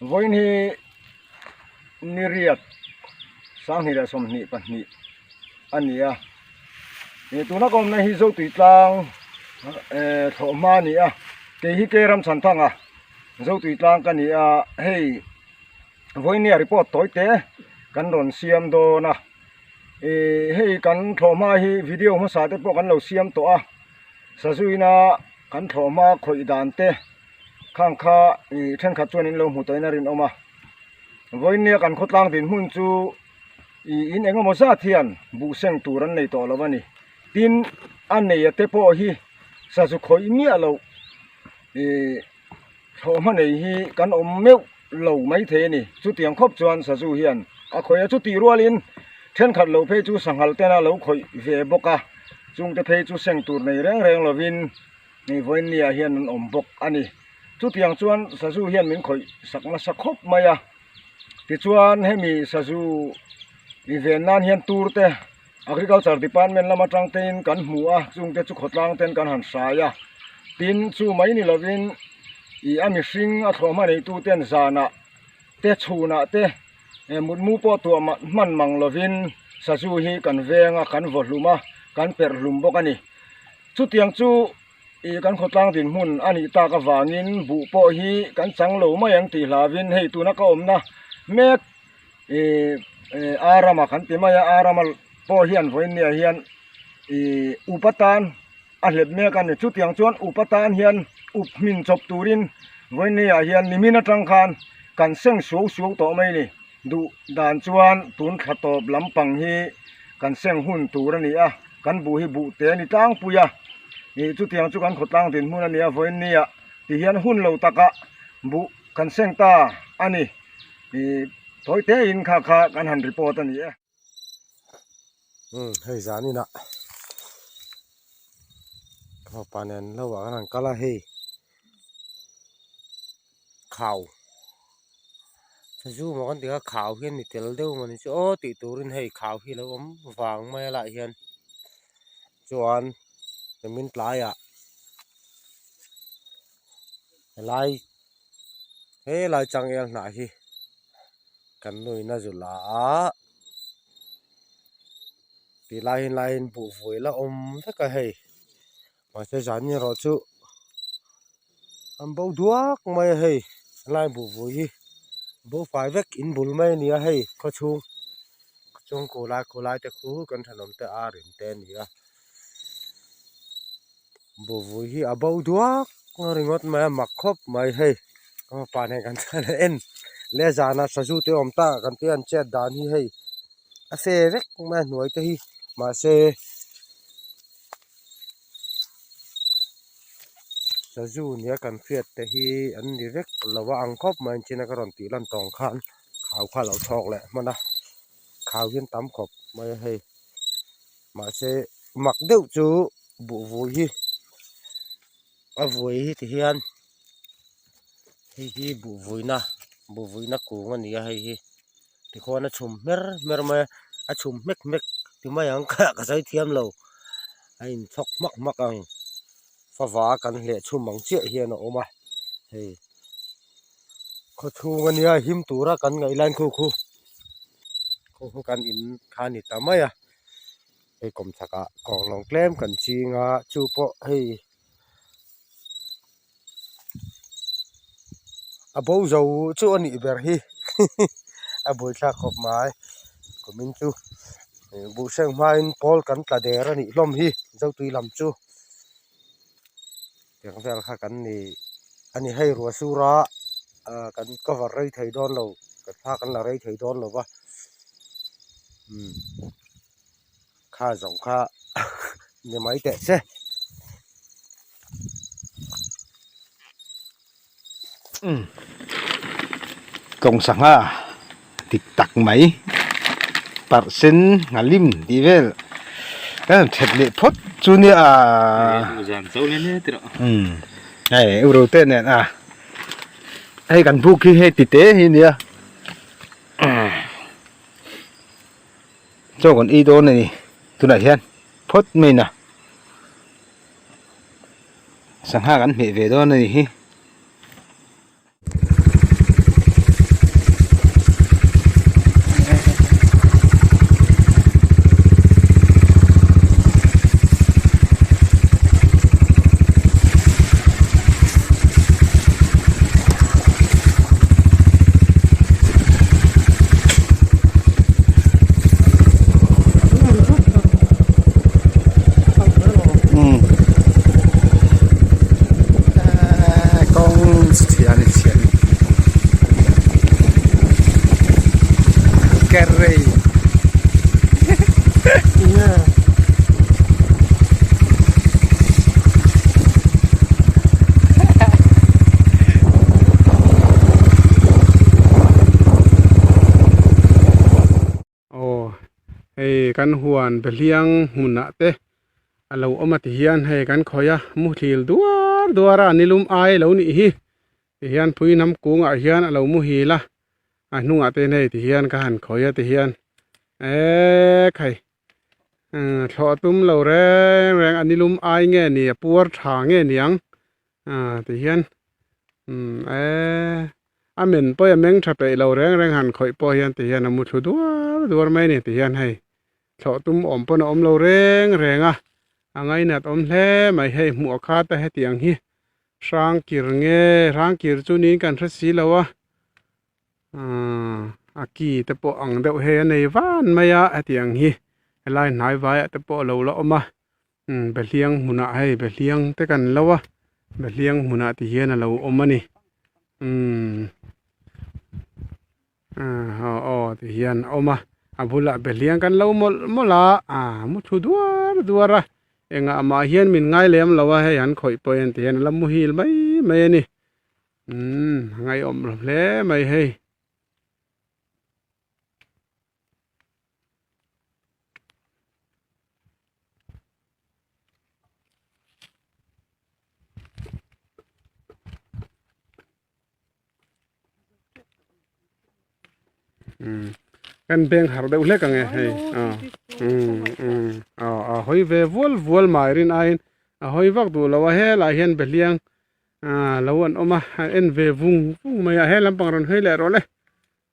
Vawiin hi niriat sanghnih leh 22 a ni a ih tuna ka awmna hi Zotui tlang eh thlawh hma a ni a kei hi K ram chhan thang a Zotui tlang ka ni a hei vawiin nia report tawi te kan rawn siam dawn a ih hei kan thlawh hma hi video hmasa te pawh kan lo siam tawh a sazuina kan thlawh hma khawih dan te khang kha ih thenkhat chuan in lo hmu tawhin a rinawm a vawiin nia kan khawtlang dinhmun chu ih in eng emaw zat hian buh seng tur an nei tawh lo a ni tin a nei a te pawh hi sazu khawih miah loh ih thlawh hma nei hi kan awm meuh lo maithei a ni chutiang khawp chuan sazu hian a khawih a chutih rualin thenkhat lo phei chu sanghal tena lo khawih ve bawk a chungte phei chu seng tur nei reng reng lovin. Hei vawiinni ah hian an awm bawk a ni. Chutiang chuan sazu hian min khawih sak nasa khawp mai a. Tichuan hemi sazu i ven nan hian tur te agriculture department lam atang tein kan hmu a, chungte chu khawtlang ten kan han hrai a. Tin chu mai ni lovin ih a mihring a thlawhhma neitu ten zanah te chhunah te mutmu pawh tuah hman mang lovin sazu hi kan veng a, kan vaw hlum a, kan perh hlum bawk a ni. Chutiang chu ih kan khawtlang dinhmun a nih tak avangin buh pawh hi kan chang lo mai ang tih hlauhin hei tuna ka awmna mek ih Arama kan ti mai a, Arama pawh hian vawiinniah hian ih up atan a hlep mek a ni. Chutiang chuan up atan hian up hmin chawp turin vawiinniah hian nimin atang khan kan seng suau suau tawh mai a ni. Duh dan chuan tun thla tawp lampang hi kan seng hun tur a ni a, kan buh hi buh te a ni tlangpui a, ih chutiang chu kan khawtlang dinhmun a ni a, vawiin nia ti hian hun lo taka buh kan seng ta a ni, ih thawi te in kha kha kan han report a ni e. Umm hei zan inah ka fapa nen lo ah kan han kal a hei khau sazu maw kan tih kha khau hi a ni tel deuh mawni chu aw tih turin hei khau hi a lo awm vang mai a lah hian chuan nimin tlaiah helai helai changel hnah hi kan nuin a zu la a tih laiin laiin buh vui la awm vek a hei mahse zan erawh chu an bo duak mai a hei helai buh vui hi bo fai vek in bul mai a ni a hei khawchhung khawchhung khulai khulai te khu kan thenawm te ar in te a ni a buh vui hi a bo duak ringawt mai a mak khawp mai hei ka fapa nen kan chuan a en leh zanah sazu te awm tak ah kan tia an chet dan hi hei a fe vek mai a hnuai te hi mahse sazu nia kan hriat te hi an ni vek lo a ang khawp mai an chin a ka rawn tih lan tawng khan khau kha a lo chhawk leh hman a khau hian tam khawp mai a hei mahse mak deuh chu buh vui hi a vui hi ti hian hei hi buh vuina buh vuina kung a ni a hei hi tikhuan a chhum hmer hmer mai a a chhum hmek hmek ti mai ang ka ka sawi thiam lo a inchhawk hmak hmak ang fava kan hleh chhum ang chiah hian a awm a hei khawchhung a nia him tura kan ngaih lai khu khu khu khu kan in kha a ni ta mai a hei kawm chhakah kawnglawng tlem kan ching a chu pawh hei a bo zo chu a nih ber hi a buaithlak khawp mai kumin chu buh hreng hmain pawl kan tla der a nih hlawm hi zotui lam chu tiang vel kha kan ni a ni hei ruah sura ah kan cover rei thei dawn lo kan thla kan la rei thei dawn lo va umm kha zawng kha ni mai teh se. Tlawng sangha dik tak mai parh sen nghalim tih vel kan han that leh phawt chu nia hei euro te nen a hei kan buk hi hei ti te hi nia chaw kan ei dawn a ni tunah hian phawt mai na. Sangha kan hmeh ve dawn a ni hi. kan huan behliang hmunah te a lo awm a ti hian hei kan khawi a muthil duar duar a nilum ai lo nih hi ti hian phui hnam kungah hian a lo muhil a a hnungah te hian hei ti hian ka han khawi a ti hian eee khai thlawh tum lo reng reng a nilum ai nge ni a puar tha nge niang ah ti hian umm eee a men pawh a meng tha peih lo reng reng han khawih pawh hian ti hian a mu thlu duar duar mai a ni ti hian hei thlawh tum awm pawn a awm lo reng reng a a ngainat awm hle mai hei hmuh a khat a hetiang hi hrang kir nge hrang kir chu niin kan hre si lo a Ahh a ki te pawh ang deuh hei a nei van mai a hetiang hi helai hnai vaiah te pawh a lo la awm a umm behliang hmunah hei behliang te kan lo a behliang hmunah ti hian a lo awm a ni umm ah aw aw ti hian a awm a a bulah behliang kan lo mawlh mawlh a ah mu thu duar duar a engah mah hian min ngai lem lo a hei an khawih pawh hian ti hian a la muhil mai mai a ni. Umm a ngaihawm lo hle mai hei. Umm kan beng har deuh hlek ang e hei aw umm umm aw a hawi ve vual vual mai rin aiin a hawi vak duh lo a helaiah hian behliang Ah lo an awm a a en ve vung vung mai a he lampang rawn hawi leh rawh le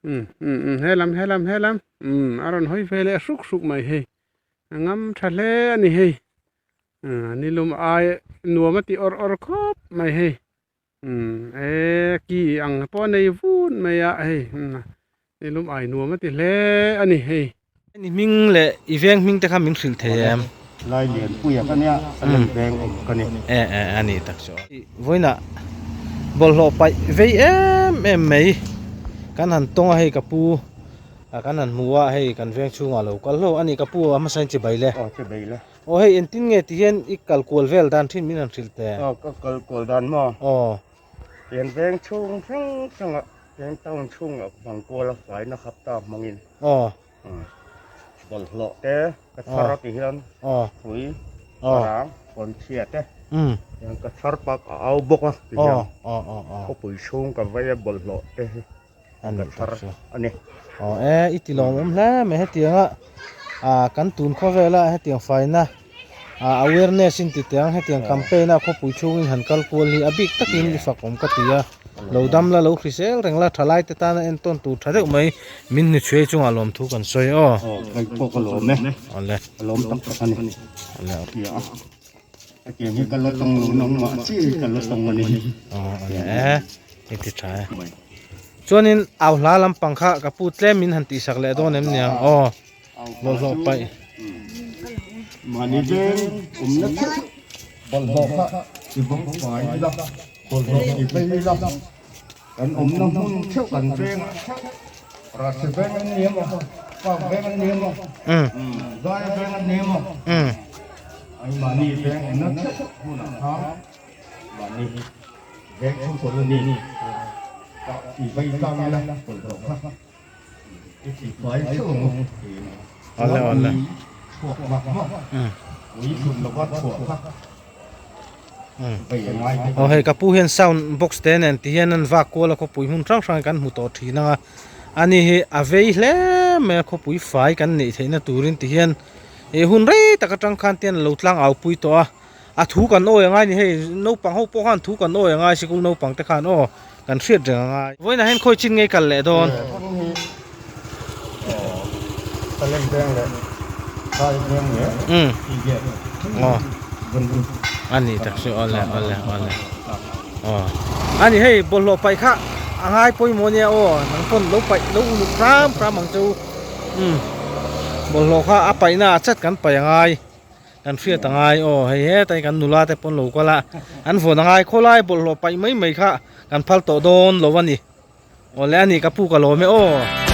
umm umm umm he lam he lam he lam umm a rawn hawi ve leh hruk hruk mai hei a ngam tha hle a ni hei ah nilum ai nuam a tih awr awr khawp mai hei umm e ki ang pawh a nei vun mai a hei umm nilum ai nuam a ti hle a ni hei. Ni hming leh i veng hming te kha min hrilh thei em? Lai Lianpuia ka nia, a lem veng awm ka ni. E e a ni tak chu. Vawiinah bawlhhlawh paih vei em em mai kan han tawng a hei ka pu kan han hmu a hei kan veng chhungah lo kal hlauh a ni ka pu a hmasa in chibai le. Aw chibai le. Aw hei engtin nge ti hian i kal kual vel dan thin min han hrilh teh. Aw ka kal kual dan maw? Aw. Pian veng chhung hrang hrangah Pian town chhungah hmang kual a faina hapta hmangin Aw. Bawlhhlawh te ka chhar a ti hian hrui parang pawnchhia te hian ka chhar pak a au bawk a ti hian khawpui chhung ka vei a bawlhhlawh te hi ka chhar a ni. Aw e i ti lawmawm hle mai hetianga kan tun khawvela hetiang faina awareness in ti teh ang hetiang campaign a khawpui chhungin han kal kual hi a bik takin i fak awm ka ti a lo dam la lo hrisel reng la thalai te tana entawn tur tha deuh mai min hnuchhuai chungah lawmthu kan sawi aw. Aw kai pawh ka lawm e awle ka lawm tak tak a ni awle tia a hetiang hi ka la tawng lo nangmah chi ka la tawng a ni aw awle e i ti tha e chuanin au hla lampang kha ka pu tlem min han tihsak leh dawn em niang aw. Bawlhhlawh paih. Mahni veng awmna theuh bawlhhlawh kha i vawng fai ila, bawlhhlawh i vei ila, kan awmna hmun theuh kan vengah theuh Rahsi veng an ni emaw, Park veng an ni emaw, Zai veng an ni emaw, ai mahni veng awmna theuh hmunah khan mahni veng chhung colony i vei tlang ila bawlhhlawh kha. Awle awle. Aw hei ka pu hian sound box te nen ti hian an vak kual a khawpui hmun hrang hrang kan hmu tawh thin ang a ani hi a vei hle mai a khawpui fai kan neih theihna turin ti hian ih hun rei tak atang khan te hian a lo tlang au pui tawh a. A thu kan awi angai ni hei naupang ho pawh khan thu kan awi angai sikul naupang te khan aw kan hriat reng angai. Vawiinah hian khawi chin ngei kal leh dawn. A ni tak chu awle awle awle aw a ni hei bawlhhlawh paih kha a ngai pawimawh ania aw nang pawn lo paih lo uluk hram hram ang che u umm bawlhhlawh kha a paihna ah chat kan paih angai. Kan hriat a ngai aw hei heta hi kan nula te pawn lo kal a an vawn a ngai khawlai bawlhhlawh paih mai mai kha kan phal tawh dawn lo a ni awle a ni ka pu ka lawm e aw.